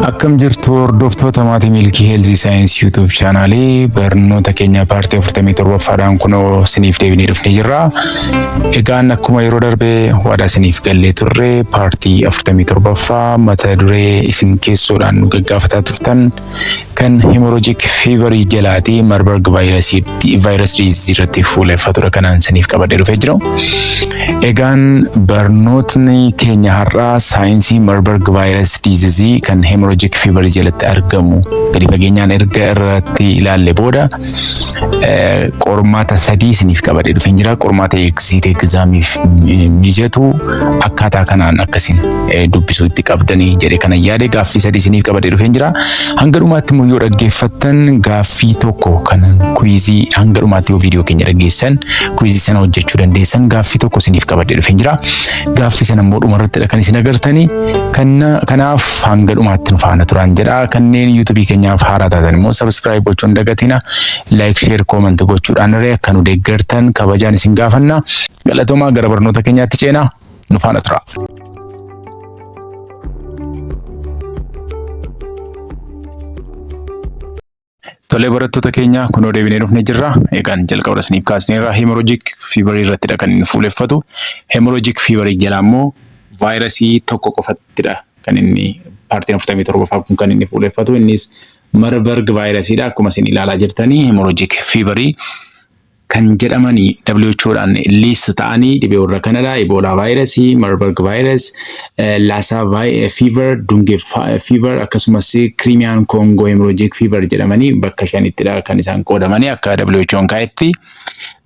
Akkam jirtu, hordoftoota maatii Milkii Health Science YouTube channelii? Barnoota keenya partii 47ffaadhaan kunoo isiniif deebinee dhufnee jirra. Egaan akkuma yeroo darbee waadaa isiniif gallee turre, partii 47ffaa mata duree isin keessoodhaan nu gaggaafataa turtan kan hemorrhagic feverii jalaatii Marburg vaayirasii virus disease irratti fuuleffatudha kanaan isiniif qabadhee dhufee jira. Egaan barnootni keenya har'aa saayinsii Marburg virus disease kan hemorrhagic fever jalatti argamu gadi fageenyaan erga irratti ilaalle booda, qormaata sadii isiniif qabadhee dhufee jira. Qormaata exit examiif mijatu akkaataa kanaan akkasin dubbisuu itti qabdanii jedhe kana yaade gaaffii sadii isiniif qabadhee dhufee jira. Hanga dhumaatti immoo yoo dhaggeeffattan, gaaffii tokko kan quizii, hanga dhumaatti yoo viidiyoo keenya dhaggeessan quizii sana hojjechuu dandeessan, gaaffii tokko isiniif qabadhee dhufee jira. Gaaffii sana immoo dhumarrattidha kan isin agartanii. Kanaaf hanga dhumaatti nu faana turan jedha. Kanneen YouTubeii keenyaaf haaraa taatan immoo subscribe gochuun hin dagatina. Like, share, comment gochuudhaan irree akka nu deeggartan kabajaan isin gaafanna. Galatoomaa, gara barnoota keenyaatti ceenaa, nu faana tura. Tolee, barattoota keenya, kunoo deebinee dhufnee jirra. Egaan jalqaba isiniif kaasneerra, hemorrhagic fever irrattidha kan inni fuuleffatu. Hemorrhagic fever jalaa immoo vaayirasii tokko qofattidha kan inni partiin 47ffaa kun kan inni fuuleffatu. Innis Marburg vaayirasiidha. Akkuma isin ilaalaa jirtanii, hemorrhagic fever kan jedhamanii WHOdhaan list ta'anii dhibee warra kanadha. Ebola vaayirasii, Marburg virus, Lassa fever, Dengue fever, akkasumas Crimean Congo hemorrhagic fever jedhamanii bakka shanittidha kan isaan qoodamanii akka WHOn kaa'etti.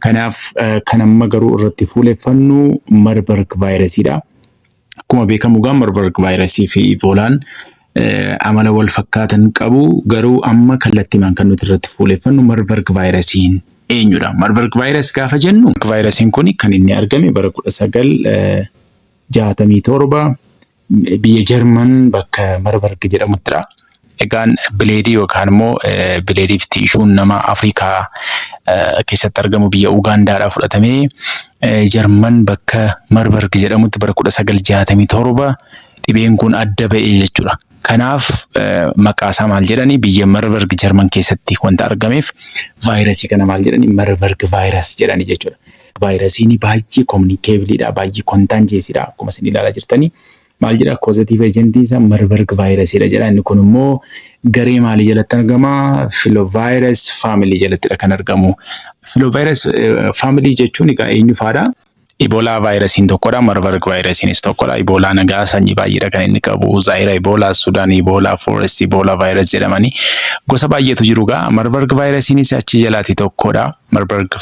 Kanaaf kan amma garuu irratti fuuleffannu Marburg vaayirasiidha. Akkuma beekamu egaa Marburg vaayirasii fi Ebolaan amala wal fakkaatan qabu, garuu amma kallattiimaan kan nuti irratti fuuleffannu Marburg vaayirasiin eenyudha? Marburg virus gaafa jennu, vaayirasiin kun kan inni argame bara 1967 biyya Jarman bakka Marburg jedhamuttidha. Egaan bloodii yookaan immoo bloodiif tissueun nama Afrikaa keessatti argamu biyya Ugaandaadhaa fudhatamee Jarman bakka Marburg jedhamutti bara 1967 dhibeen kun adda ba'ee jechuudha. Kanaaf maqaa isaa maal jedhanii? Biyya Marburg Jarman keessatti wanta argameef vaayirasii kana maal jedhanii? Marburg virus jedhanii jechuudha. Vaayirasiin baay'ee communicableiidha, baay'ee contagiousiidha akkuma isin ilaalaa jirtanii. Maal jedha? Causative agentiin isaa Marburg vaayirasiidha jedha. Inni kun immoo garee maalii jalatti argama? Filovirus family jalattidha kan argamu. Filovirus family jechuun egaa eenyu faadha? Iboolaa vaayirasiin tokkodha. Marburg vaayirasiinis tokkodha. Iboolaan egaa sanyii baay'eedha kan inni qabu. Zaayira Iboolaa, Sudaan Iboolaa, Forest Iboolaa virus jedhamanii gosa baay'eetu jiru egaa. Marburg vaayirasiinis achi jalaati tokkodha. Marburg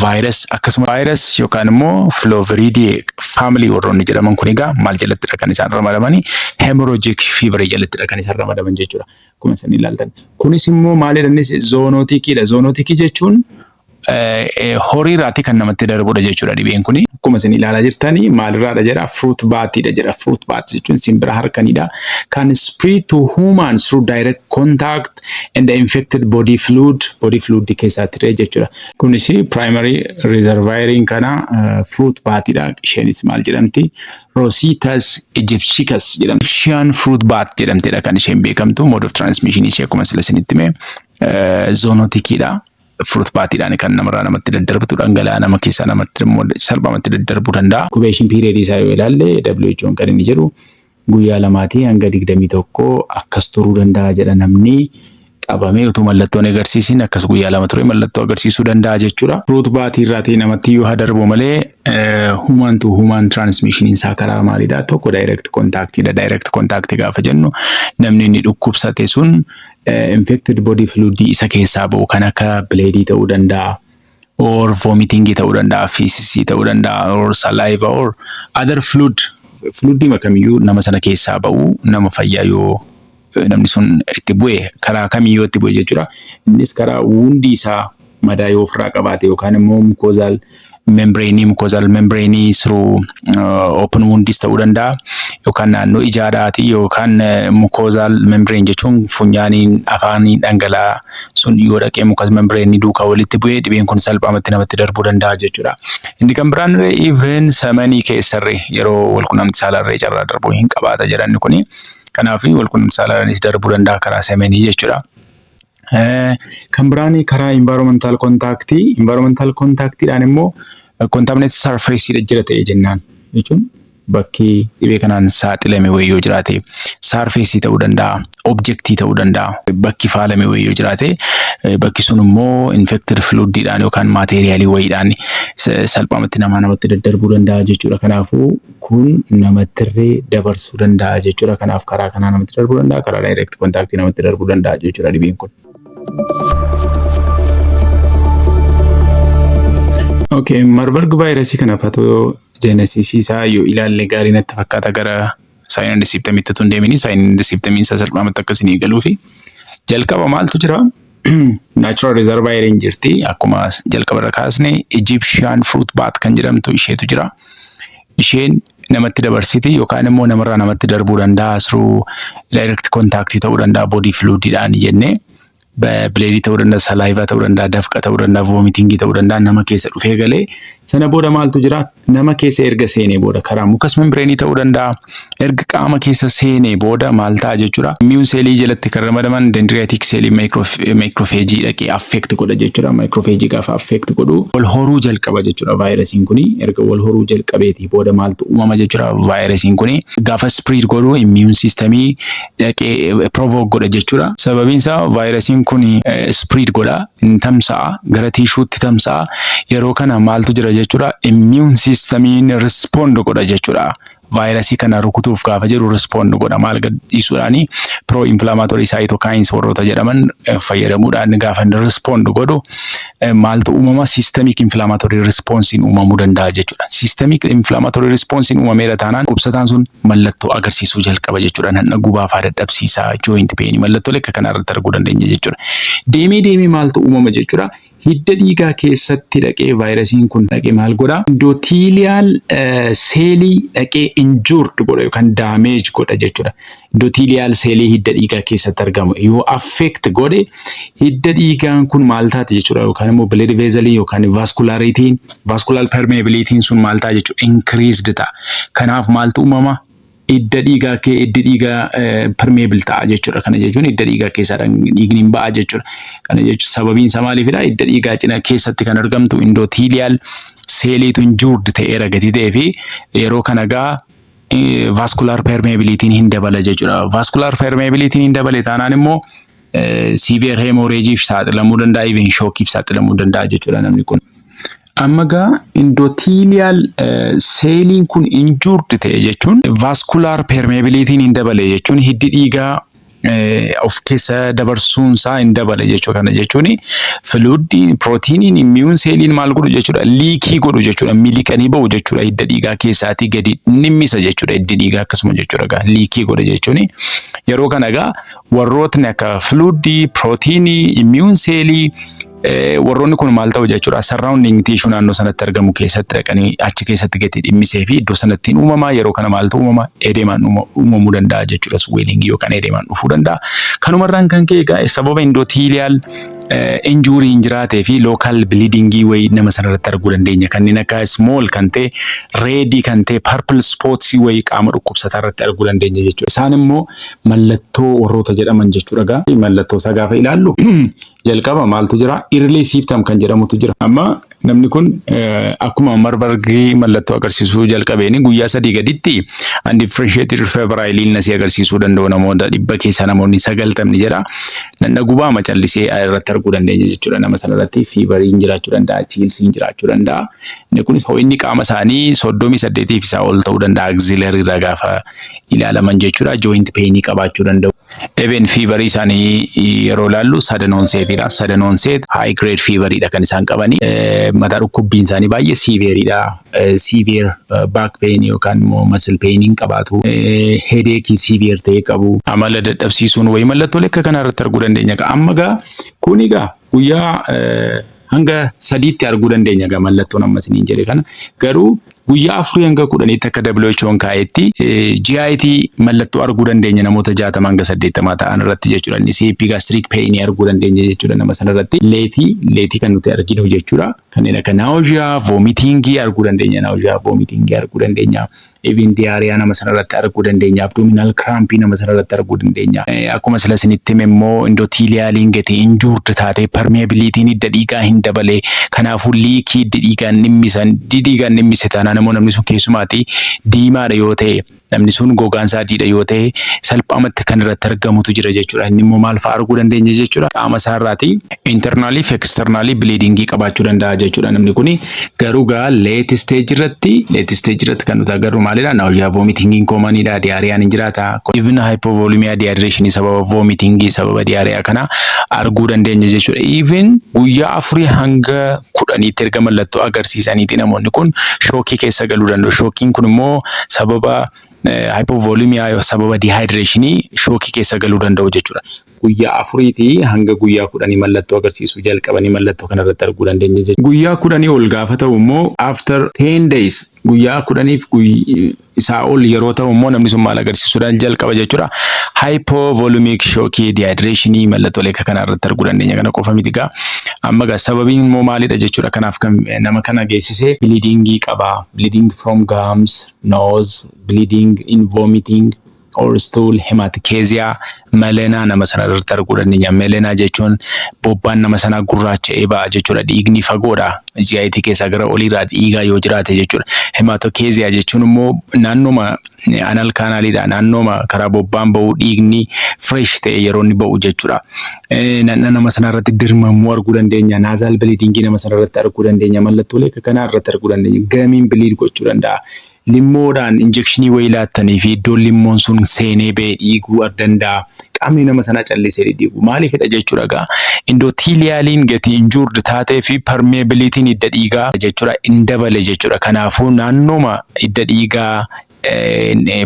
virus akkasuma virus yookaan immoo Filoviridae family warroonni jedhaman kun egaa maal jalattidha kan isaan ramadamanii? Hemorrhagic fever jalattidha kan isaan ramadaman jechuudha. Akkuma isin ilaaltan. Kunis immoo maalidha? Innis zoonootikiidha. Zoonootikii jechuun horiirraati kan namatti darbudha jechuudha dhibeen kuni. Akkuma isin ilaalaa jirtanii, maalirraadha jedha? Fruit batiidha jedha. Fruit bat jechuun simbira harkanidha. Kan spread to humans through direct contact and the infected body fluid, body fluid keessaatti jechuudha. Kunis primary reservoiriin kana fruit batiidha. Isheenis maal jedhamti? Rousettus aegyptiacus jedhamti. Egyptian fruit bat jedhamtedha kan isheen beekamtu. Mode of transmission ishee akkuma sila isinitti hime zoonootikiidha. Fruit batiidhaan kan namarraa namatti daddarbatu, dhangala'aa nama keessaa namatti immoo salphaamatti daddarbuu danda'a. Incubation period isaa yoo ilaalle, WHO'n kan inni jedhu guyyaa 2 hanga 21 akkas turuu danda'a jedha. Namni qabamee utuu mallattoon agarsiisin akkas guyyaa 2 ture mallattoo agarsiisuu danda'a jechuudha. Fruit batii irraatii namatti iyyuu haa darbu malee, human to human transmission isaa karaa maalidha? Tokko direct contactidha. Direct contact gaafa jennu, namni inni dhukkubsate sun infected body fluid isa keessaa ba'u kan akka bloodii ta'uu danda'a, or vomiting ta'uu danda'a, feces ta'uu danda'a, or saliva or other fluid, fluidii kamiyyuu nama sana keessaa ba'u, nama fayyaa yoo namni sun itti bu'e, karaa kamiyyuu itti bu'e jechuudha. Innis karaa woundii isaa, madaa yoo ofirraa qabaate, yookaan immoo mucosal membrane through open wounds ta'uu danda'a, yookaan naannoo ijaadhaati, yookaan mucosal membrane jechuun funyaaniin, afaaniin dhangala'aa sun yoo dhaqee mucosal membrane duukaa walitti bu'ee, dhibeen kun salphaamatti namatti darbuu danda'a jechuudha. Inni kan biraan even semenii keessarree yeroo wal quunnamtii saalarree carraa darbuu hin qabaata jedhanni kuni. Kanaaf wal quunnamtii saalaanis darbuu danda'a karaa semenii jechuudha. Kan biraan karaa environmental contactii. Environmental contactiidhaan immoo contaminated surface jira ta'e jennaan jechuun bakki dhibee kanaan saaxilame wayii yoo jiraate, surfaceii ta'uu danda'a, objectii ta'uu danda'a. Bakki faalame wayii yoo jiraate, bakki sun immoo infected fluidiidhaan yookaan materialii wayiidhaan salphaamatti namaa namatti daddarbuu danda'a jechuudha. Kanaafuu kun namattirree dabarsuu danda'a jechuudha. Kanaaf karaa kanaa namatti darbuu danda'a, karaa direct contactii namatti darbuu danda'a jechuudha dhibeen kun. Okay, Marburg vaayirasii kana pathogenesisii isaa yoo ilaalle gaarii natti fakkaata, gara sign and symptomitti otoo hin deemini, sign and symptomiin isaa salphaamatti akka isinii galuufi. Jalqaba maaltu jira? Natural reservoir jirti. Akkuma jalqaba irra kaasne, Egyptian fruit bat kan jedhamtu isheetu jira. Isheen namatti dabarsiti yookaan immoo namarraa namatti darbuu danda'a, through direct contact ta'uu danda'a, body fluididhaan jennee, bloodii ta'uu danda'a, saliva ta'uu danda'a, dafqa ta'uu danda'a, vomitingii ta'uu danda'a, nama keessa dhufee galee. Sana booda maaltu jira? Nama keessa erga seenee booda karaa mucous membraneii ta'uu danda'a. Erga qaama keessa seenee booda maal ta'a jechuudha? Immune cellii jalatti kan ramadaman dendritic cellii, macrophageii dhaqee affect godha jechuudha. Macrophageii gaafa affect godhu wal horuu jalqaba jechuudha vaayirasiin kuni. Erga wal horuu jalqabeetii booda maaltu uumama jechuudha? Vaayirasiin kuni gaafa spread godhu immune systemii dhaqee provoke godha jechuudha. Sababiin isaa vaayirasiin kun spread godha, hin tamsa'a, gara tissueutti tamsa'a. Yeroo kana maaltu jira jechuudha? Immune systemiin respond godha jechuudha. Vaayirasii kana rukutuuf gaafa jedhu respond godha. Maal gadhiisuudhaani? Pro inflammatory cytokines warroota jedhaman fayyadamuudhaan gaafa inni respond godhu maaltu uumama? Systemic inflammatory responsiin uumamuu danda'a jechuudha. Systemic inflammatory responsiin uumameera taanaan dhukkubsataan sun mallattoo agarsiisuu jalqaba jechuudha. Dhagna gubaa fa'aa, dadhabsiisaa, joint pain, mallattoolee akka kanaa irratti arguu dandeenya jechuudha. Deemee deemee maaltu uumama jechuudha? Hidda dhiigaa keessatti dhaqee vaayirasiin kun dhaqee maal godhaa? Endothelial cellii dhaqee injured godha yookaan damage godha jechuudha. Endothelial cellii hidda dhiigaa keessatti argamu yoo affect godhe, hidda dhiigaan kun maal taate jechuudha? Yookaan immoo blood vessel yookaan vascularitiin, vascular permeabilityin sun maal ta'a jechuudha? Increased ta'a. Kanaaf maaltu uumama? Hidda dhiigaa kee, hiddi dhiigaa permeable ta'a jechuudha. Kana jechuun hidda dhiigaa keessaa dhiigni hin ba'a jechuudha. Kana jechuun sababiin isaa maaliifidha? Hidda dhiigaa cina keessatti kan argamtu endothelial celliitu injured ta'eera gatii ta'ee fi yeroo kana gaa vascular permeabilityin hin dabala jechuudha. Vascular permeabilityin hin dabale taanaan immoo severe hemorrhageif saaxilamuu danda'a, even shockiif saaxilamuu danda'a jechuudha namni kun. Amma gaa endothelial celliin kun injured ta'e jechuun, vascular permeabilityin hin dabale jechuun, hiddi dhiigaa of keessa dabarsuunsaa hin dabale jechuudha. Kana jechuun fluidiin, proteiniin, immune celliin maal godhu jechuudha? Leakii godhu jechuudha. Miliqanii bahu jechuudha. Hidda dhiigaa keessaatii gadi nimmisa jechuudha. Hiddi dhiigaa akkasuma jechuudha gaa leakii godha jechuun. Yeroo kana gaa warrootni akka fluidii, proteinii, immune cellii warroonni kun maal ta'u jechuudha? Surrounding tissue naannoo sanatti argamu keessatti dhaqanii achi keessatti gadi dhimmisee fi iddoo sanatti uumamaa. Yeroo kana maaltu uumama? Edemaan uumamuu danda'a jechuudha. Swellingii yookaan edemaan dhufuu danda'a. Kanumarraan kan ka'e egaa sababa endothelial injuryin jiraatee fi local bleedingii wayii nama sanarratti arguu dandeenya. Kanneen akka small kan ta'e, redii kan ta'e, purple spots wayii qaama dhukkubsataa irratti arguu dandeenya jechuudha. Isaan immoo mallattoo warroota jedhaman jechuudha gaa. Mallattoo isaa gaafa ilaallu jalqaba maaltu jira? Early symptom kan jedhamutu jira. Amma namni kun akkuma Marburgii mallattoo agarsiisuu jalqabeeni guyyaa 3 gaditti undifferentiated febrile illness agarsiisuu danda'u namoota 100 keessaa namoonni 90 jedha. Dhagna gubaa macallisee irratti arguu dandeenya jechuudha. Nama sanarratti feveriin jiraachuu danda'a, chillsiin jiraachuu danda'a. Inni kunis ho'inni qaama isaanii 38 fi isaa ol ta'uu danda'a axillary irraa gaafa ilaalaman jechuudha. Joint painii qabaachuu danda'u. Even feverii isaanii yeroo ilaallu sudden onsetidha. Sudden onset high grade feveriidha kan isaan qabani. Mataa dhukkubbiin isaanii baay'ee severeiidha. Severe back pain yookaan immoo muscle pain qabaatu. Headache severe ta'e qabu. Amala dadhabsiisuun wayii mallattoolee akka kanaa irratti arguu dandeenya. Amma gaa kuni gaa guyyaa hanga 3tti arguu dandeenya gaa mallattoon amma isiniin jedhe kana. Garuu guyyaa 4 hanga 10tti akka WHO'n kaa'etti GIT mallattoo arguu dandeenya namoota 60 hanga 80 ta'an irratti jechuudha. Innis epigastric pain arguu dandeenya jechuudha nama sana irratti. Lateii kan nuti arginu jechuudha. Kanneen akka nausea, vomitingii arguu dandeenya. Nausea, vomitingii arguu dandeenya. Even diarrhea nama sana irratti arguu dandeenya. Abdominal crampii nama sana irratti arguu dandeenya. Akkuma sila isinitti hime immoo endothelialiin gatii injured taatee permeabilityn hidda dhiigaa hin dabalee, kanaafuu leakii hiddi dhiigaan dhimmisan, hiddi dhiigaan dhimmise taanaan immoo namni sun keessumaatii diimaadha yoo ta'e, namni sun gogaan isaa adiidha yoo ta'e, salphaamatti kan irratti argamutu jira jechuudha. Inni immoo maal fa'aa arguu dandeenya jechuudha? Qaama isaa irraati internalii fi externalii bleedingii qabaachuu danda'a jechuudha namni kuni. Garuu gaa late stage irratti kan nuti agarru maalidha? Nausea, vomitingiin commonidha. Diarrheaan hin jiraata. Even hypovolemia, dehydration sababa vomitingii, sababa diarrhea kana arguu dandeenya jechuudha. Even guyyaa 4 hanga 10tti erga mallattoo agarsiisaniiti namoonni kun shockii keessa galuu danda'u. Shockiin kun immoo sababa hypovolemia, sababa dehydrationii shockii keessa galuu danda'u jechuudha. Guyyaa 4tii hanga guyyaa 10 mallattoo agarsiisuu jalqabanii mallattoo kanarratti arguu dandeenya jechuudha. Guyyaa 10 ol gaafa ta'u immoo, after 10 days, guyyaa 10f isaa ol yeroo ta'u immoo namni sun maal agarsiisuudhaan jalqaba jechuudha? Hypovolemic shockii, dehydrationii mallattoolee akka kanaa irratti arguu dandeenya. Kana qofa miti gaa. Amma gaa sababiin immoo maalidha jechuudha? Kanaaf kan nama kana geessise bleedingii qaba. Bleeding from gums, nose, bleeding in vomiting or stool, hematochezia, melena nama sana irratti arguu dandeenya. Melena jechuun bobbaan nama sanaa gurraacha'ee ba'a jechuudha. Dhiigni fagoodha. GIT keessaa gara oliirraa dhiigaa yoo jiraate jechuudha. Hematochezia jechuun immoo naannooma anal canaliidha. Naannooma karaa bobbaan ba'u dhiigni fresh ta'e yeroo inni ba'u jechuudha. Nama sana irratti dirmamuu arguu dandeenya. Nasal bleedingii nama sana irratti arguu dandeenya. Mallattoolee akka kanaa irratti arguu dandeenya. Gumiin bleed gochuu danda'a. Limmoodhaan injectionii wayii laattanii fi iddoon limmoon sun seenee ba'ee dhiiguu danda'a. Qaamni nama sanaa callisee dhidhiigu. Maaliifidha jechuudha gaa? Endothelialiin gatii injured taatee fi permeabilityn hidda dhiigaa jechuudha hin dabale jechuudha. Kanaafuu naannooma hidda dhiigaa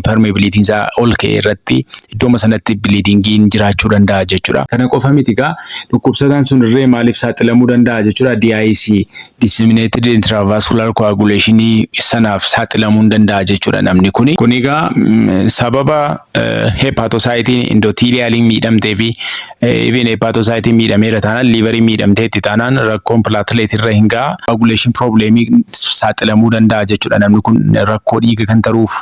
permeabilityn isaa ol ka'e irratti iddooma sanatti bleedingiin jiraachuu danda'a jechuudha. Kana qofa miti gaa, dhukkubsataan sun irree maaliif saaxilamuu danda'a jechuudha? DIC, disseminated intravascular coagulation sanaaf saaxilamuu hin danda'a jechuudha namni kuni. Kun egaa sababa hepatocytiin endothelialiin miidhamtee fi even hepatocytiin miidhameera taanaan, liveriin miidhamteetti taanaan, rakkoon platelet irra hin ga'a. Coagulation problemii saaxilamuu danda'a jechuudha namni kun. Rakkoo dhiiga kan taruuf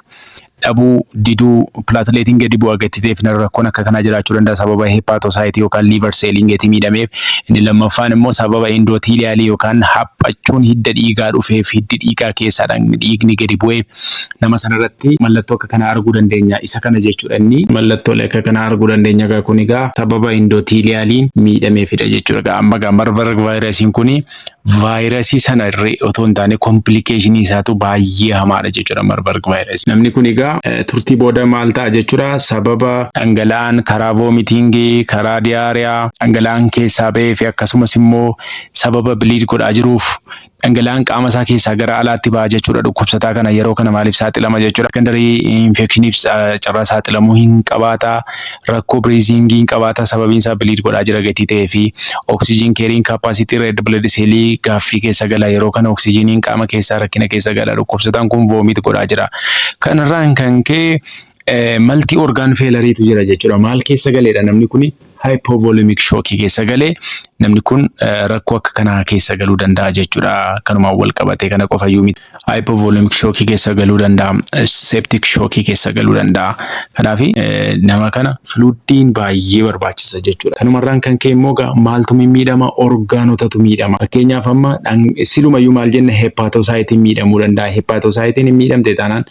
dhabuu diduu, plateletiin gadi bu'aa gattiteef rakkoon akka kanaa jiraachuu danda'a sababa hepatocytii yookaan liver celliin gati miidhameef. Inni lammaffaan immoo sababa endothelialii yookaan haphachuun hidda dhiigaa dhufeef, hiddi dhiigaa keessaadhaan dhiigni gadi bu'ee nama sanarratti mallattoo akka kanaa arguu dandeenya isa kana jechuudha. Inni mallattoolee akka kanaa arguu dandeenya egaa. Kun egaa sababa endothelialiin miidhameefidha jechuudha. Egaa amma egaa Marburg vaayirasiin kuni vaayirasii sana irree otoo hin taane complicationii isaatu baay'ee hamaadha jechuudha Marburg vaayirasii. Namni kun egaa turtii booda maal ta'a jechuudha? Sababa dhangala'aan karaa vomitingii, karaa diarrhea dhangala'aan keessaa ba'ee fi akkasumas immoo sababa bleed godhaa jiruuf dhangala'aan qaama isaa keessaa gara alaatti ba'a jechuudha. Dhukkubsataa kana yeroo kana maaliif saaxilama jechuudha? Secondary infectioniif carraa saaxilamuu hin qabaata. Rakkoo breathingii hin qabaata. Sababiin isaa bleed godhaa jira gatii ta'ee fi oxygen carrying capacity red blood cellii gaaffii keessa gala. Yeroo kana oksijiniin qaama keessaa rakkina keessa gala. Dhukkubsataan kun vomit godhaa jira. Kanarraan kan ka'e multi organ failureiitu jira jechuudha. Maal keessa galeedha namni kuni? Hypovolemic shockii keessa galee namni kun rakkoo akka kanaa keessa galuu danda'a jechuudha. Kanumaan wal qabatee kana qofayyuu miti. Hypovolemic shockii keessa galuu danda'a. Septic shockii keessa galuu danda'a. Kanaaf nama kana fluidiin baay'ee barbaachisa jechuudha. Kanumarraan kan ka'e immoo maaltu miidhama? Organotatu miidhama. Fakkeenyaaf amma silumayyuu maal jenna? Hepatocytiin miidhamuu danda'a. Hepatocytiin hin miidhamte taanaan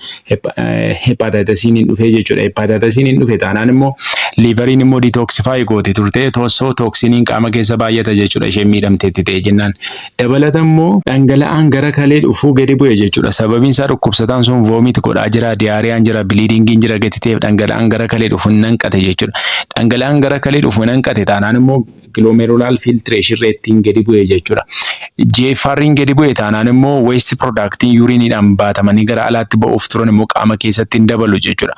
hepatitisiin hin dhufee jechuudha. Hepatitisiin hin dhufe taanaan immoo liveriin immoo detoxify goote turte tosoo toxiniin qaama keessa baay'ata jechuudha isheen miidhamteetti ta'e jennaan. Dabalata immoo dhangala'aan gara kalee dhufuu gadi bu'e jechuudha. Sababiin isaa dhukkubsataan sun vomit godhaa jira, diarrheaan jira, bleedingiin jira gati ta'eef dhangala'aan gara kalee dhufu hin hanqate jechuudha. Dhangala'aan gara kalee dhufu hin hanqate taanaan immoo glomerular filtration rateiin gadi bu'e jechuudha. GFR'n gadi bu'e taanaan immoo waste productiin urineiidhaan baatamanii gara alaatti ba'uuf turan immoo qaama keessatti hin dabalu jechuudha.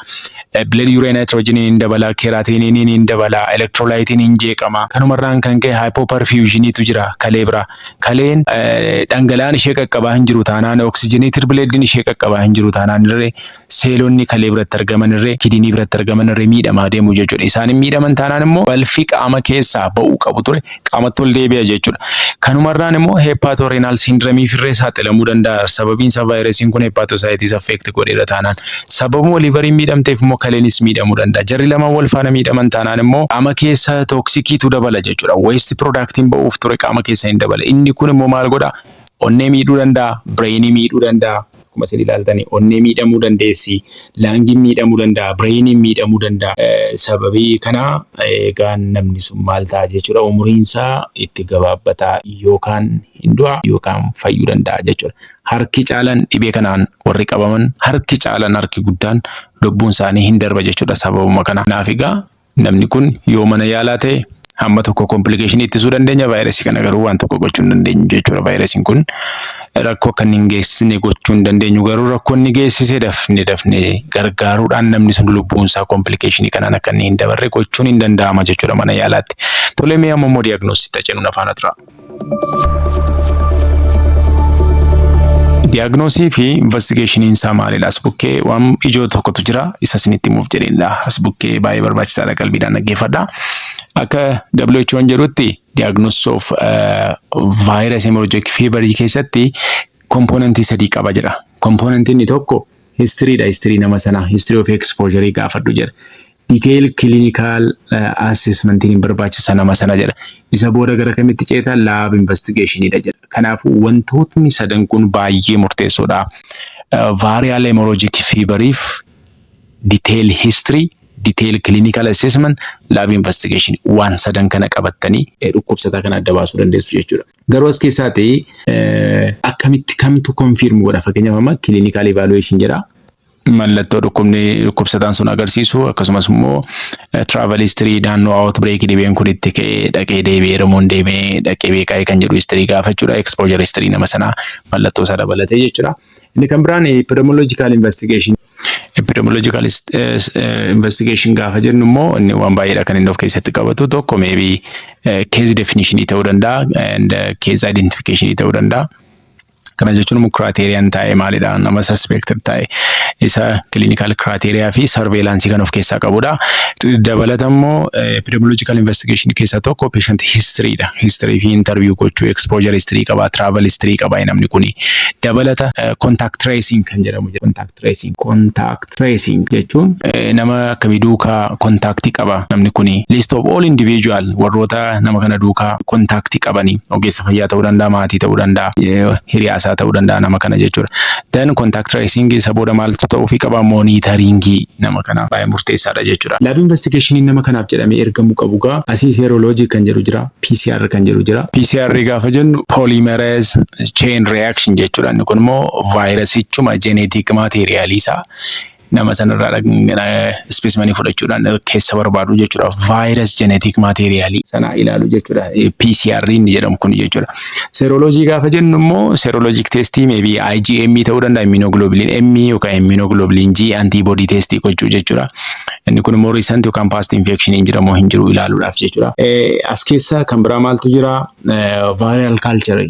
Blood urea nitrogeniin hin dabala, creatinineiin hin dabala, electrolyteiin hin jeeqama. Kanumarraan kan ka'e hypoperfusioniitu jira kalee bira. Kaleen dhangala'aan ishee qaqqabaa hin jiru taanaan, oxygenated bloodiin ishee qaqqabaa hin jiru taanaan irree seelonni kalee biratti argaman irree, kidney biratti argaman irree miidhamaa deemu jechuudha. Isaan hin miidhaman taanaan immoo balfi qaama keessaa ba'uu qabu ture qaamatti ol deebi'a jechuudha. Kanumarraan immoo hepatorenal syndrome firree saaxilamuu danda'a. Sababiin isaa vaayirasiin kun hepatocytes affect godheera taanaan. Sababuma liveriin miidhamteef immoo kaleenis miidhamuu danda'a. Jarri lamaan wal faana miidhaman taanaan immoo qaama keessa toxiciitu dabala jechuudha. Waste productiin ba'uuf ture qaama keessa hin dabala. Inni kun immoo maal godhaa? Onnee miidhuu danda'a, brainii miidhuu danda'a. Akkuma isin ilaaltanii onnee miidhamuu dandeessi, lungiin miidhamuu danda'a, brainiin miidhamuu danda'a. Sababii kanaa egaa namni sun maal ta'a jechuudha? Umuriinsaa itti gabaabbataa, yookaan hin du'a yookaan fayyuu danda'a jechuudha. Harki caalan dhibee kanaan warri qabaman, harki caalan, harki guddaan lubbuun isaanii hin darba jechuudha sababuma kana. Kanaaf egaa namni kun yoo mana yaalaa ta'e hamma tokko complicationii ittisuu dandeenya. Vaayirasii kana garuu waan tokko gochuu hin dandeenyu jechuudha. Vaayirasiin kun rakkoo akka inni hin geessisne gochuu hin dandeenyu, garuu rakkoo inni geessise dafne dafne gargaaruudhaan namni sun lubbuun isaa complicationii kanaan akka inni hin dabarre gochuun hin danda'ama jechuudha mana yaalaatti. Tolee, mee amma immoo diagnosisitti cenuun afaan tura. Diagnosisii fi investigationiin isaa maalidha? As bukkee waan ijoo tokkotu jira. Isa isinitti himuuf jedheenidha. As bukkee baay'ee barbaachisaadha, qalbiidhaan dhaggeeffadha. Akka WHO'n jedhutti diagnosis of virus hemorrhagic fever keessatti componentii sadii qaba jedha. Componentiin inni tokko historydha. History nama sanaa, history of exposure gaafadhu jedha. Detail clinical assessmentiin hin barbaachisa nama sana jedha. Isa booda gara kamitti ceeta? Lab investigationidha jedha. Kanaafuu wantootni sadan kun baay'ee murteessoodha. Viral hemorrhagic feveriif detail history, detail clinical assessment, lab investigation, waan sadan kana qabattanii dhukkubsataa kana adda baasuu dandeessu jechuudha. Garuu as keessaati akkamitti kamtu confirm godha? Fakkeenyaaf amma clinical evaluation jedha. Mallattoo dhukkubni dhukkubsataan sun agarsiisu, akkasumas immoo travel history, naannoo outbreak dhibeen kun itti ka'ee dhaqee deebi'ee moo hin deemee, dhaqee beekaa kan jedhu history gaafachuudha. Exposure history nama sanaa mallattoo isaa dabalatee jechuudha. Inni kan biraan epidemiological investigation. Epidemiological investigation gaafa jennu immoo inni waan baay'eedha kan inni of keessatti qabatu. Tokko maybe case definition ta'uu danda'a and case identification ta'uu danda'a. Kana jechuun immoo criteriaan taa'e maalidha, nama suspected taa'e isa clinical criteria fi surveillance kan of keessaa qabudha. Dabalata immoo epidemiological investigation keessaa tokko patient history dha. History fi interview gochuu, exposure history qaba, travel history qaba namni kuni. Dabalata contact tracing kan jedhamu jira. Contact tracing. Contact tracing jechuun nama akkamii duukaa contactii qaba namni kuni. List of all individual warroota nama kana duukaa contactii qabanii, ogeessa fayyaa ta'uu danda'a, maatii ta'uu danda'a, hiriyaa isaa ta'uu danda'a nama kana jechuudha. Then contact tracing isa booda maaltu ta'uufii qaba? Monitoringii nama kanaaf baay'ee murteessaadha jechuudha. Lab investigation nama kanaaf jedhamee ergamuu qabu gaa asii serology kan jedhu jira, PCR kan jedhu jira. PCR gaafa jennu polymerase chain reaction jechuudha. Inni kun immoo vaayirasichuma genetic materialii isaa nama sanarraa specimenii fudhachuudhaan keessa barbaadu jechuudha. Virus genetic materialii sana ilaalu jechuudha. PCR inni jedhamu kun jechuudha. Serology gaafa jennu immoo serologic testii maybe IgM ta'uu danda'a, immunoglobulin M yookaan immunoglobulin G antibody testii gochuu jechuudha. Inni kun immoo recent yookaan past infection hin jira moo hin jiru ilaaluudhaaf jechuudha. As keessa kan biraa maaltu jira? Viral culture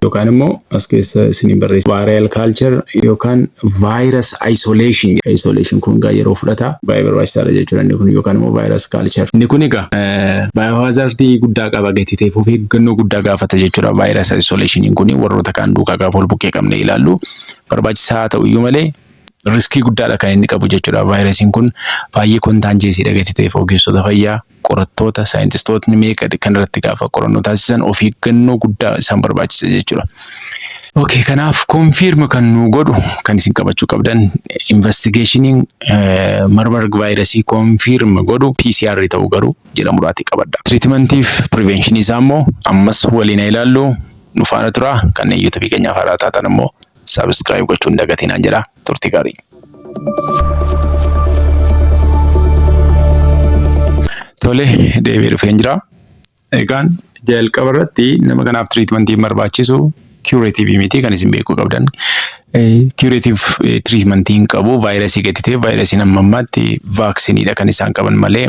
yookaan immoo as keessa isiniin barreessa. Viral culture yookaan virus isolation. Isolation kun egaa yeroo fudhata, baay'ee barbaachisaadha jechuudha inni kun, yookaan immoo virus culture. Inni kun egaa biohazardii guddaa qaba gatii ta'eef of eeggannoo guddaa gaafata jechuudha. Virus isolationiin kun warroota kaan duukaa gaafa wal bukkee qabne ilaallu barbaachisaa haa ta'u iyyuu malee riskii guddaadha kan inni qabu jechuudha. Vaayirasiin kun baay'ee contagiousiidha gatii ta'eef ogeessota fayyaa, qorattoota, saayintistootni meeqa kan irratti gaafa qorannoo taasisan of eeggannoo guddaa isaan barbaachisa jechuudha. Okay, kanaaf confirm kan nu godhu, kan isin qabachuu qabdan, investigationiin Marburg vaayirasii confirm godhu PCR ta'uu garuu jedhamuraatii qabadha. Treatmentiif preventionii isaa immoo ammas waliin ilaallu, nu faana tura. Kanneen YouTubeii keenyaaf haaraa taatan immoo subscribe gochuun dagatinaan jedha. Turtii gaarii. Tole, deebi'ee dhufeen jira. Egaan jalqaba irratti nama kanaaf treatmentiin barbaachisu curative miti kan isin beekuu qabdan. Curative treatmentiin qabu vaayirasii gadi ta'e, vaayirasiin amma ammaatti vaccineiidha kan isaan qaban malee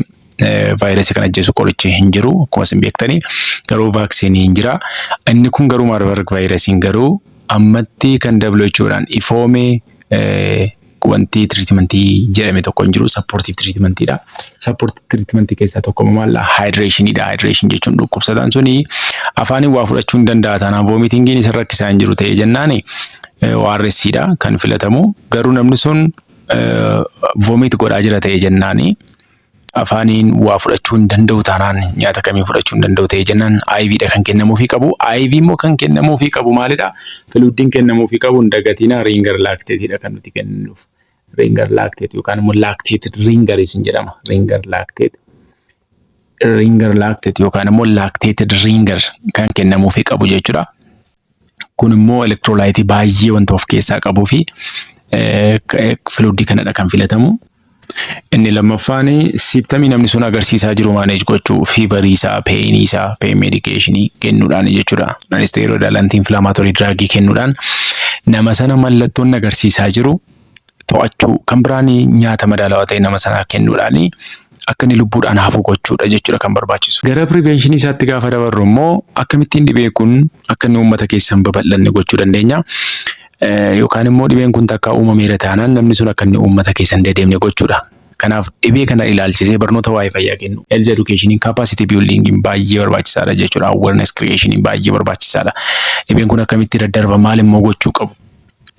vaayirasii kan ajjeesu qorichi hin jiru akkuma isin beektanii, garuu vaccineii hin jira. Inni kun garuu Marburg vaayirasiin garuu ammatti kan WHOdhaan ifoomee Wanti treatmentii jedhame tokko hin jiru, supportive treatmentiidha. Supportive treatmentii keessaa tokko maal? Hydrationiidha. Hydration jechuun dhukkubsataan suni afaaniin waa fudhachuu hin danda'a taanaan, vomitingiin isa rakkisaa hin jiru ta'e jennaani, ORSdha kan filatamu. Garuu namni sun vomit godhaa jira ta'e jennaani, afaaniin waa fudhachuu hin danda'u taanaan, nyaata kamii fudhachuu hin danda'u ta'e jennaan, IVdha kan kennamuufii qabu. IV immoo kan kennamuufii qabu maalidha? Fluidiin kennamuufii qabu hin dagatina, Ringer lactateiidha kan nuti kenninuuf. Ringer lactate yookaan immoo lactated Ringeris hin jedhama. Ringer lactate. Ringer lactate yookaan immoo lactated Ringer kan kennamuufii qabu jechuudha. Kun immoo electrolyteii baay'ee wanta of keessaa qabuu fi fluidii kanadha kan filatamu. Inni lammaffaan symptomii namni sun agarsiisaa jiru manage gochuu, feverii isaa, painii isaa, pain medicationii kennuudhaan jechuudha. Non-steroidal anti-inflammatory drugii kennuudhaan nama sana mallattoon agarsiisaa jiru to'achuu, kan biraan nyaata madaalawaa ta'e nama sanaa kennuudhaan akka inni lubbuudhaan hafu gochuudha jechuudha kan barbaachisu. Gara preventionii isaatti gaafa dabarru immoo, akkamittiin dhibee kun akka inni uummata keessa hin babal'anne gochuu dandeenya? Yookaan immoo dhibeen kun takka uumameera taanaan, namni sun akka inni uummata keessa hin dedeemne gochuudha. Kanaaf dhibee kana ilaalchisee barnoota waa'ee fayyaa kennu. Health education, capacity building baay'ee barbaachisaadha jechuudha. Awareness creation baay'ee barbaachisaadha. Dhibeen kun akkamitti daddarba? Maal immoo gochuu qabu?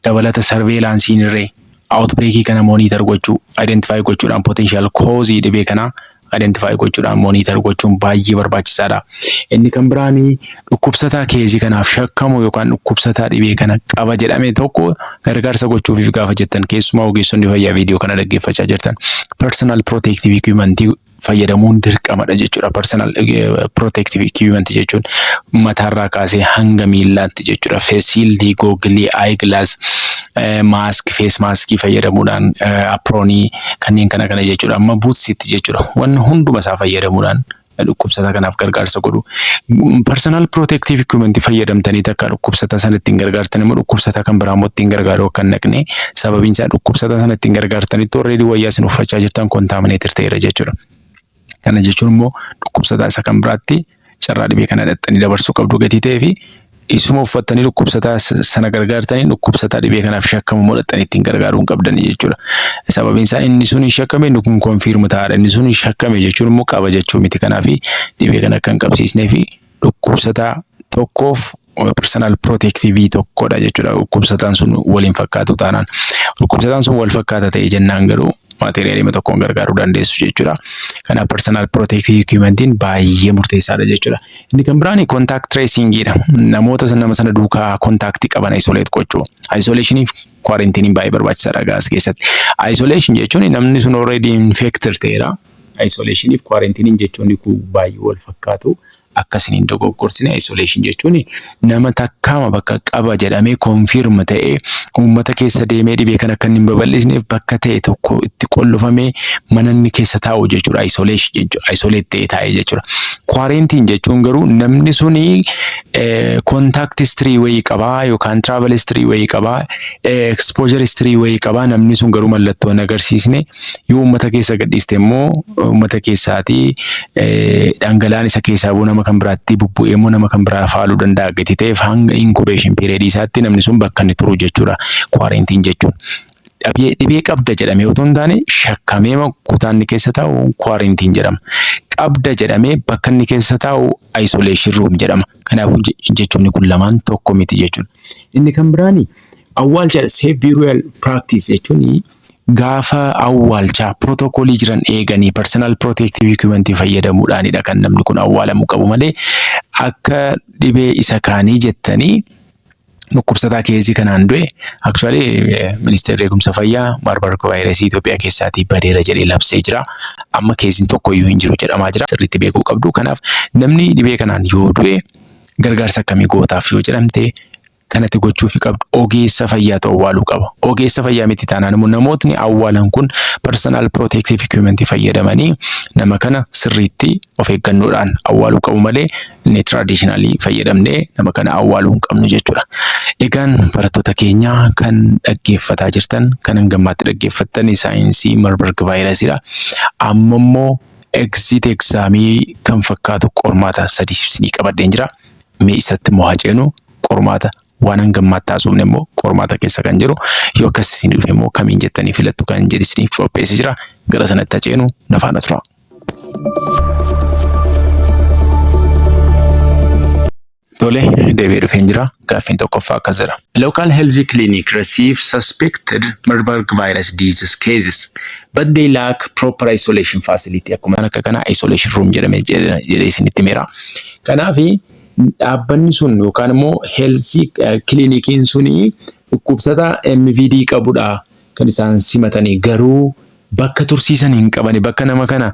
Dabalata surveillanceiin irree outbreakii kana monitor gochuu, identify gochuudhaan, potential cause dhibee kanaa identify gochuudhaan monitor gochuun baay'ee barbaachisaadha. Inni kan biraanii dhukkubsataa caseii kanaaf shakkamu yookaan dhukkubsataa dhibee kana qaba jedhame tokko gargaarsa gochuufiif gaafa jettan, keessumaa ogeessonni fayyaa viidiyoo kana dhaggeeffachaa jirtan, personal protective equipment fayyadamuun dirqamadha jechuudha. Personal protective equipment jechuun mataarraa kaasee hanga miillaatti jechuudha. Face shield, goggleii, eye glass, mask, face maskii fayyadamuudhaan, apronii kanneen kana kana jechuudha. Amma bootsitti jechuudha. Wanni hunduma isaa fayyadamuudhaan dhukkubsataa kanaaf gargaarsa godhu. Personal protective equipment fayyadamtanii takka dhukkubsataa sana ittiin gargaartan immoo dhukkubsataa kan biraa immoo ittiin gargaaruu akka hin naqne, sababiin isaa dhukkubsataa sana ittiin gargaartanitti already wayyaa isin uffachaa jirtan contaminated ta'eera jechuudha. Kana jechuun immoo dhukkubsataa isa kan biraatti carraa dhibee kana dhaxxanii dabarsuu qabdu gatii ta'ee fi isuma uffattanii dhukkubsataa sana gargaartanii, dhukkubsataa dhibee kanaaf shakkamu immoo dhaxxanii ittiin gargaaruu hin qabdanii jechuudha. Sababiin isaa inni sun hin shakkame, inni kun confirm ta'aadha. Inni sun hin shakkame jechuun immoo qaba jechuu miti. Kanaaf dhibee kana akka hin qabsiisnee fi dhukkubsataa tokkoof personal protective tokkodha jechuudha. Dhukkubsataan sun waliin fakkaatu taanaan. Dhukkubsataan sun wal fakkaata ta'e jennaan garuu materialii tokkoon gargaaruu dandeessu jechuudha. Kanaaf personal protective equipmentiin baay'ee murteessaadha jechuudha. Inni kan biraan contact tracingidha. Namoota nama sana duukaa contactii qaban isolate gochuu. Isolationiif quarantineiin baay'ee barbaachisaadha gaas keessatti. Isolation jechuun namni sun already infected ta'eera. Isolationiif quarantineiin jechuun kun baay'ee wal fakkaatu. Akkasiin hin dogoggorsine. Isolation jechuun nama takkaama bakka qaba jedhamee confirm ta'ee uummata keessa deemee dhibee kana akka inni hin babal'isneef bakka ta'e tokko itti qollofamee mana inni keessa taa'u jechuudha. Isolation jechuudha. Isolate ta'ee taa'ee jechuudha. Quarantine jechuun garuu namni suni contact history wayii qabaa yookaan travel history wayii qabaa, exposure history wayii qabaa, namni sun garuu mallattoo hin agarsiisne. Yoo uummata keessa gadhiiste immoo uummata keessaatii dhangala'aan isa keessaa bu'u nama kan biraatti bubbu'ee immoo nama kan biraa faaluu danda'a gati ta'eef, hanga incubation period isaatti namni sun bakka inni turu jechuudha quarantine jechuun. Dhibee qabda jedhamee otoo hin taane shakkamee kutaa inni keessa taa'u quarantine jedhama. Qabda jedhamee bakka inni keessa taa'u isolation room jedhama. Kanaafuu jechoonni kun lamaan tokko miti jechuudha. Inni kan biraani awwaalcha, safe burial practice jechuun gaafa awwaalchaa protocolii jiran eeganii personal protective equipment fayyadamuudhaanidha kan namni kun awwaalamuu qabu malee, akka dhibee isa kaanii jettanii dhukkubsataa caseii kanaan du'e, actually ministeerri eegumsa fayyaa Marburg vaayirasii Itoophiyaa keessaatii badeera jedhee labsee jira. Amma caseiin tokko iyyuu hin jiru jedhamaa jira. Sirriitti beekuu qabdu. Kanaaf namni dhibee kanaan yoo du'e gargaarsa akkamii gootaaf yoo jedhamte, kanatti gochuufi qabdu, ogeessa fayyaatu awwaaluu qaba. Ogeessa fayyaa miti taanaan immoo namootni awwaalan kun personal protective equipment fayyadamanii nama kana sirriitti of eeggannoodhaan awwaaluu qabu malee inni traditionally fayyadamnee nama kana awwaaluu hin qabnu jechuudha. Egaan barattoota keenya kan dhaggeeffataa jirtan, kan hangammaatti dhaggeeffattan saayinsii Marburg vaayirasiidha. Amma immoo exit examii kan fakkaatu qormaata 3 isinii qabadheen jira. Mee isatti immoo haa ceenu, qormaata Waan hanga ammaatti haasofne immoo qormaata keessa kan jiru yoo akkas isin dhufe immoo kamiin jettanii filattu kan jedhu isiniif qopheessee jira. Gara sanatti haceenu, na faana tura. Tole, deebi'ee dhufeen jira. Gaaffiin tokkoffaa akkas jedha. Local health clinic receive suspected Marburg virus disease cases, but they lack proper isolation facility. Akkuma akka kana isolation room jedhamee jedhee isinitti himeera. Kanaaf dhaabbanni sun yookaan immoo health clinikiin suni dhukkubsata MVD qabudha kan isaan simatanii, garuu bakka tursiisan hin qabani, bakka nama kana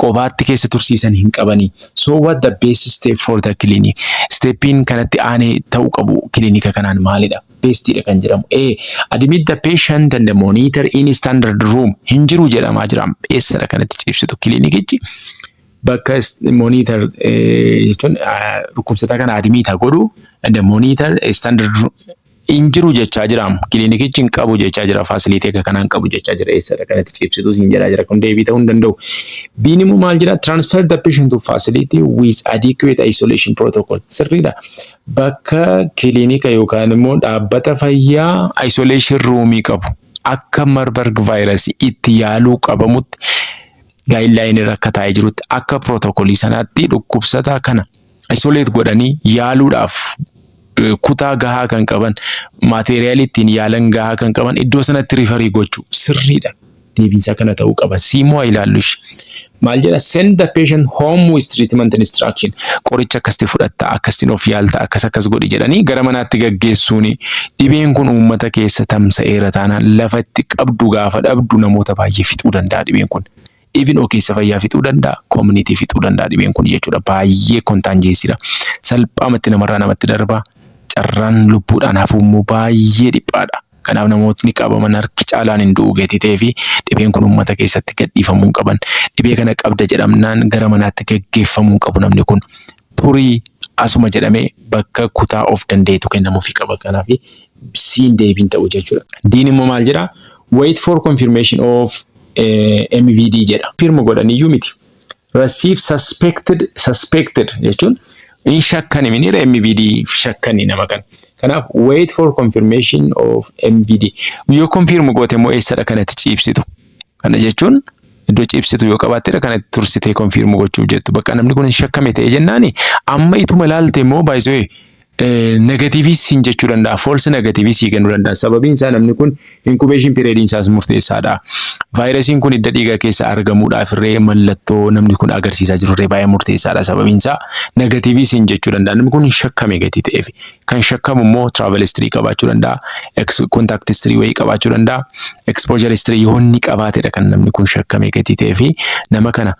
qobaatti keessa tursiisan hin qabani. So what the best step for the clinic? Steppiin kanatti aanee ta'uu qabu kilinika kanaan maalidha? Bestiidha kan jedhamu. A. Admit the patient and the monitor in standard room. Hin jiru jedhamaa jira. Eessadha kanatti ciibsitu kilinikichi? Bakka monitor jechuun dhukkubsataa kana admit godhu and the monitor standard room hin jiru jechaa jira. Kilinikichi hin qabu jechaa jira. Facility akka kanaa hin qabu jechaa jira. Eessadha kanatti ciibsitu siin jedhaa jira. Kun deebii ta'uu hin danda'u. Biin immoo maal jedha? Transfer the patient to facility with adequate isolation protocol. Sirriidha. Bakka kilinika yookaan immoo dhaabbata fayyaa isolation roomii qabu akka Marburg virus itti yaaluu qabamutti, guideline irra akka taa'ee jirutti, akka protocolii sanaatti dhukkubsataa kana isolate godhanii yaaluudhaaf kutaa gahaa kan qaban, materialii ittiin yaalan gahaa kan qaban iddoo sanatti refer gochuu sirriidha. Deebiinsaa kana ta'uu qaba. Siimoo ilaallu ishee. Maal jedha? Send the patient home with treatment instruction. Qoricha akkasitti fudhatta, akkasitti of yaalta, akkas akkas godhi jedhanii gara manaatti gaggeessuuni, dhibeen kun uummata keessa tamsa'eera taanaan lafa itti qabdu gaafa dhabdu namoota baay'ee fixuu danda'a dhibeen kun. Even ogeessa fayyaa fixuu danda'a, community fixuu danda'a dhibeen kun jechuudha. Baay'ee contagiousidha. Salphaamatti namarraa namatti darba. Carraan lubbuudhaan hafuu immoo baay'ee dhiphaadha. Kanaaf namootni qabaman harki caalaan hin du'u gatii ta'ee fi dhibeen kun uummata keessatti gadhiifamuu hin qaban. Dhibee kana qabda jedhamnaan gara manaatti gaggeeffamuu hin qabu namni kun. Turii asuma jedhamee bakka kutaa of danda'etu kennamuufii qaba. Kanaaf siin deebiin ta'u jechuudha. Diin immoo maal jedhaa? Wait for confirmation of MVD jedha. Confirm godhaniyyuu miti. Receive suspected, suspected jechuun hin shakkani minira, MVD shakkani nama kana. Kanaaf wait for confirmation of MVD. Yoo confirm goote immoo eessadha kanatti ciibsitu? Kana jechuun iddoo ciibsitu yoo qabaattedha kanatti tursitee confirm gochuuf jettu. Bakka namni kun hin shakkame ta'e jennaani amma ituma ilaalte immoo baay'isee negative siin jechuu danda'a. False negative sii kennuu danda'a. Sababiin isaa namni kun incubation periodiin isaas murteessaadha. Vaayirasiin kun hidda dhiigaa keessa argamuudhaaf irree mallattoo namni kun agarsiisaa jiru irree baay'ee murteessaadha. Sababiin isaa negative siin jechuu danda'a. Namni kun hin shakkame gatii ta'eef. Kan shakkamu immoo travel history qabaachuu danda'a. Contact history wayii qabaachuu danda'a. Exposure history yoo inni qabaatedha kan namni kun shakkame gatii ta'eef, nama kana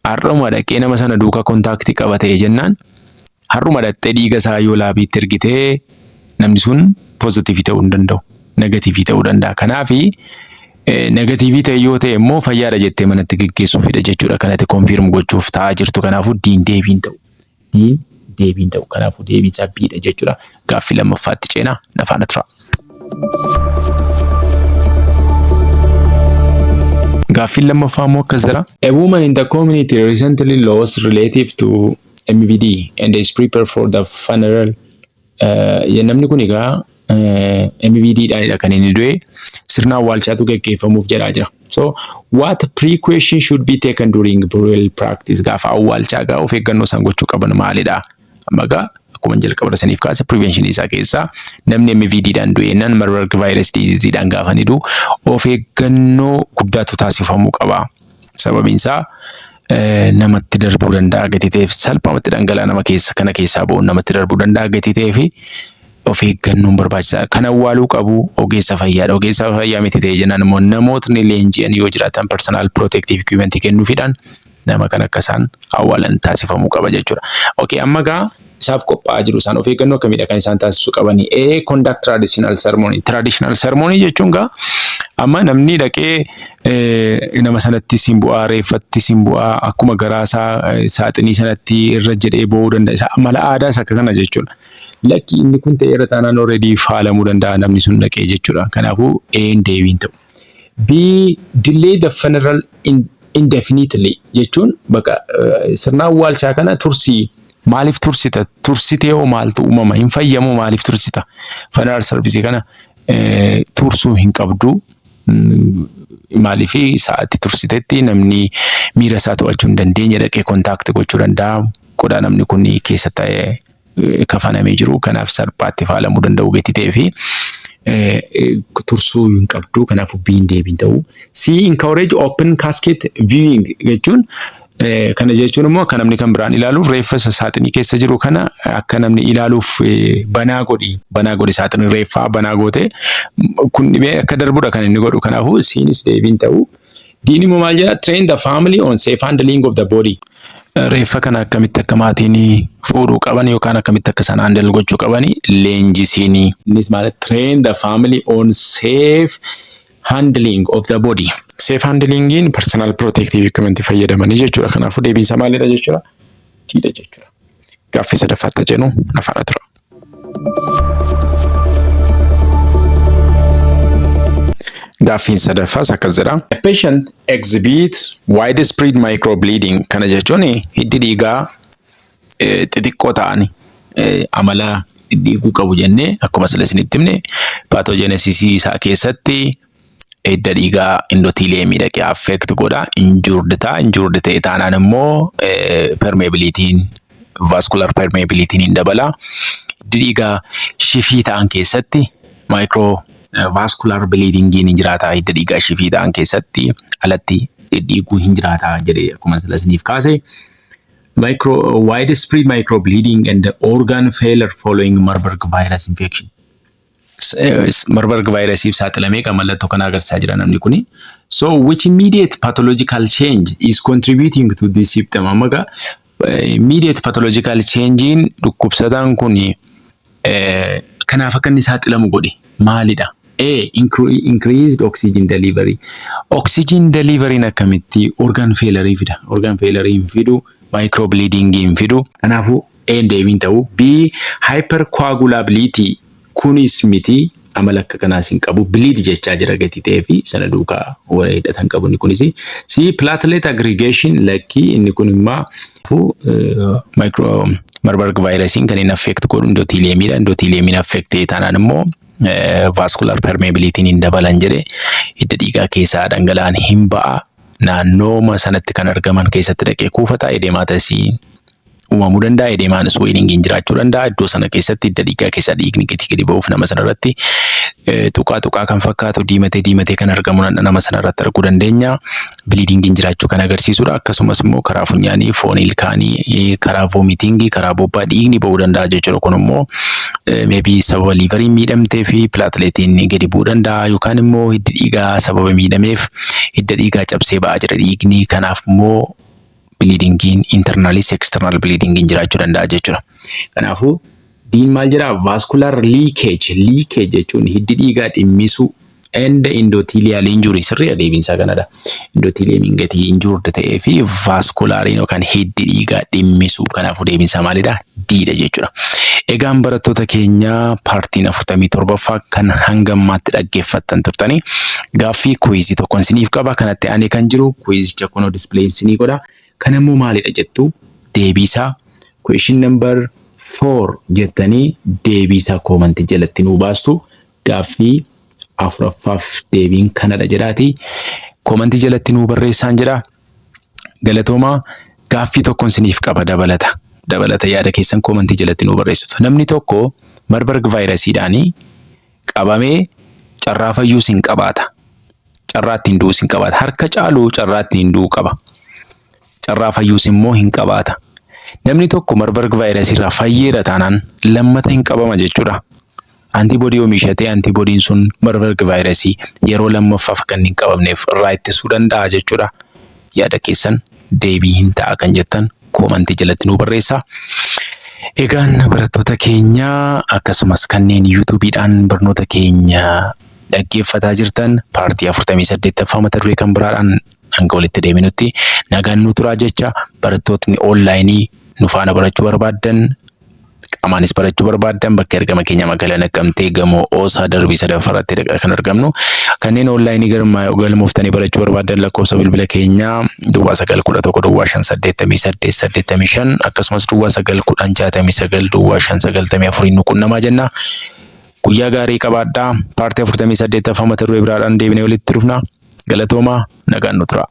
har'uma dhaqee nama sana duukaa contact qaba ta'e jennaan, har'uma dhaqxee dhiiga isaa yoo labiitti ergitee namni sun positive ta'uu hin danda'u. Negative ta'uu danda'a. Kanaafi negative ta'e yoo ta'e immoo fayyaadha jettee manatti geggeessuufidha jechuudha. Kanatti confirm gochuuf ta'aa jirtu. Kanaafuu diin deebiin ta'u. Diin deebiin ta'u. Kanaafuu deebiin isaa biidha jechuudha. Gaaffii lammaffaatti ceenaa, na faana tura. Gaaffiin lammaffaa immoo akkas jira. A woman in the community recently lost relative to MVD and is prepared for the funeral. Namni kun egaa MVD dhaanidha kan inni du'e, sirna awwaalchaatu gaggeeffamuuf jedhaa jira. So what precaution should be taken during burial practice? Gaafa awwaalchaa gaa of eeggannoo isaan gochuu qaban maalidha? Amma gaa akkuma jalqaba saniif kaase, prevention isaa keessaa namni MVD dhaan du'e nan Marburg virus disease dhaan gaafa ni du'u of eeggannoo guddaatu taasifamuu qaba. Sababiin isaa namatti darbuu danda'a gatii ta'eef, salphaamatti dhangala'aa nama keessa kana keessaa ba'uun namatti darbuu danda'a gatii ta'eef of eeggannoon barbaachisaadha. Kan awwaaluu qabu ogeessa fayyaadha. Ogeessa fayyaa miti ta'e jennaan immoo namootni leenji'an yoo jiraatan personal protective equipment kennuufiidhaan nama kan akka isaan awwaalan taasifamuu qaba jechuudha. Okay, amma gaa isaaf qophaa'aa jiru, isaan of eeggannoo akkamiidha kan isaan taasisuu qabani? A. Conduct traditional ceremony. Traditional ceremony jechuun gaa amma namni dhaqee nama sanatti siin bu'aa, reeffatti siin bu'aa, akkuma garaa isaa saaxinii sanatti irra jedhee boo'uu danda'a. Mala aadaas akka kana jechuudha. Lakki, inni kun ta'eera taanaan already faalamuu danda'a namni sun dhaqee jechuudha. Kanaafuu A'n deebiin ta'u. B. Delay the funeral indefinitely jechuun bakka sirna awwaalchaa kana tursii Maaliif tursita? Tursitee hoo maaltu uumama? Hin fayyamu, maaliif tursita? Funeral service kana tursuu hin qabdu. Maaliif sa'aatti tursitetti namni miira isaa to'achuu hin dandeenye dhaqee contact gochuu danda'a. Qodaa namni kun keessa ta'ee kafanamee jiru kanaaf salphaatti faalamuu danda'u gatii ta'ee fi tursuu hin qabdu. Kanaafuu B'n deebiin ta'u. C, encourage open casket viewing jechuun, kana jechuun immoo akka namni kan biraan ilaaluuf reeffa isa saaxinii keessa jiru kana akka namni ilaaluuf banaa godhi. Banaa godhi, saaxinii reeffaa banaa goote kun dhibee akka darbudha kan inni godhu. Kanaafuu C'nis deebiin ta'u. D'n immoo maal jedha? Train the family on safe handling of the body. Reeffa kana akkamitti akka maatiin fuudhuu qaban yookaan akkamitti akka isaan handle gochuu qaban leenjisiini. Innis maal? Train the family on safe handling of the body. Safe handlingiin personal protective equipment fayyadamanii jechuudha. Kanaafuu deebiinsa maalidha jechuudha? D'dha jechuudha. Gaaffii sadaffaatti jennu nafaana tura. Gaaffiin sadaffaas akkas jedha. A patient exhibits widespread microbleeding. Kana jechuun hiddi dhiigaa xixiqqoo ta'an amala dhiiguu qabu jennee akkuma sila isinitti himne, pathogenesisii isaa keessatti hidda dhiigaa endotheliumii dhaqee affect godha. Injured ta'a. Injured ta'e taanaan immoo permeabilityn, vascular permeabilityn hin dabala. Hiddi dhiigaa shifii ta'an keessatti micro vascular bleedingiin hin jiraata. Hidda dhiigaa shifii ta'an keessatti alatti dhiiguu hin jiraata jedhee akkuma sila isiniif kaase. Micro widespread microbleeding and organ failure following Marburg virus infection. Marburg virusiif saaxilamee kan mallattoo kana agarsiisaa jira namni kuni. So which immediate pathological change is contributing to this symptom? Amma egaa immediate pathological changein dhukkubsataan kun kanaaf akka inni saaxilamu godhe maalidha? A. Increased oxygen delivery. Oxygen delivery akkamitti organ failure fida? Organ failure hin fidu, microbleeding hin fidu. Kanaafuu A deebiin ta'u. B. Hypercoagulability, kunis miti, amala akka kanaas hin qabu. Bleed jechaa jira gatii ta'ee fi sana duukaa wal hidhatan qabu inni kunis. C. Platelet aggregation, lakkii, inni kun immoo micro Marburg virusiin kan inni affect godhu endotheliumidha. Endotheliumiin affect ta'e taanaan immoo vascular permeabilityn hin dabalan jedhe, hidda dhiigaa keessaa dhangala'aan hin ba'a. Naannooma sanatti kan argaman keessatti dhaqee kuufata, edematous uumamuu danda'a. Edemaan swellingiin jiraachuu danda'a. Iddoo sana keessatti hidda dhiigaa keessaa dhiigni gadi gadi ba'uuf nama sana irratti tuqaa tuqaa kan fakkaatu diimatee diimatee kan argamu nama sana irratti arguu dandeenya. Bleedingiin jiraachuu kan agarsiisudha. Akkasumas immoo karaa funyaanii, foon ilkaanii, karaa vomitingii, karaa bobbaa dhiigni ba'uu danda'a jechuudha. Kun immoo maybe sababa liveriin miidhamtee fi plateletiin gadi bu'uu danda'a yookaan immoo hiddi dhiigaa sababa miidhameef hidda dhiigaa cabsee ba'aa jira dhiigni. Kanaaf immoo bleedingiin internalis external bleedingiin jiraachuu danda'a jechuudha. Kanaafuu D'n maal jedhaa? Vascular leakage. Leakage jechuun hiddi dhiigaa dhimmisuu and endothelial injury, sirrii, deebiinsaa kanadha. Endotheliumiin gatii injured ta'ee fi vasculariin yookaan hiddi dhiigaa dhimmisuu, kanaafuu deebiinsaa maalidha? D'dha jechuudha. Egaan barattoota keenya, partiin 47ffaa kan hanga ammaatti dhaggeeffattan turtanii, gaaffii quizii tokkoon isiniif qaba. Kanatti aanee kan jiru quizicha kunoo display isinii godha. Kan immoo maalidha jettu, deebiisaa question number 4 jettanii deebiisaa commentii jalatti nuu baastu. Gaaffii afuraffaaf deebiin kanadha jedhaati. Commentii jalatti nuu barreessaan jedha. Galatoomaa, gaaffii tokkoon isiniif qaba dabalata. Dabalata yaada keessan commentii jalatti nuu barreessitu. Namni tokko Marburg virusiidhaanii qabamee carraa fayyuus hin qabaata. Carraa ittiin du'uus hin qabaata. Harka caalu carraa ittiin du'uu qaba. Carraa fayyuus immoo hin qabaata. Namni tokko Marburg virusii irraa fayyeera taanaan lammata hin qabama jechuudha. Antibody oomishatee antibodyn sun Marburg virusii yeroo lammaffaaf kan hin qabamneef irraa ittisuu danda'a jechuudha. Yaada keessan deebii hin ta'a kan jettan commentii jalatti nuu barreessaa. Egaan barattoota keenya, akkasumas kanneen YouTubeiidhaan barnoota keenya dhaggeeffataa jirtan, partii 48ffaa mata duree kan biraadhaan hanga walitti deebinutti nagaan nu turaa jecha, barattootni onlineii nu faana barachuu barbaaddan Qamaanis barachuu barbaaddan bakka ergama keenya magaalaa Naqqamtee gamoo Oosaa darbii sadaffaarratti kan argamnu. Kanneen onlaayinii galmooftanii barachuu barbaaddan lakkoofsa bilbila keenyaa 0911 05 88 85 akkasumas 0910 69 05 94 nu qunnamaa jenna. Guyyaa gaarii qabaadhaa. Paartii 48ffaa mata duree biraadhaan deebinee walitti dhufna. Galatoomaa, nagaan nu tura.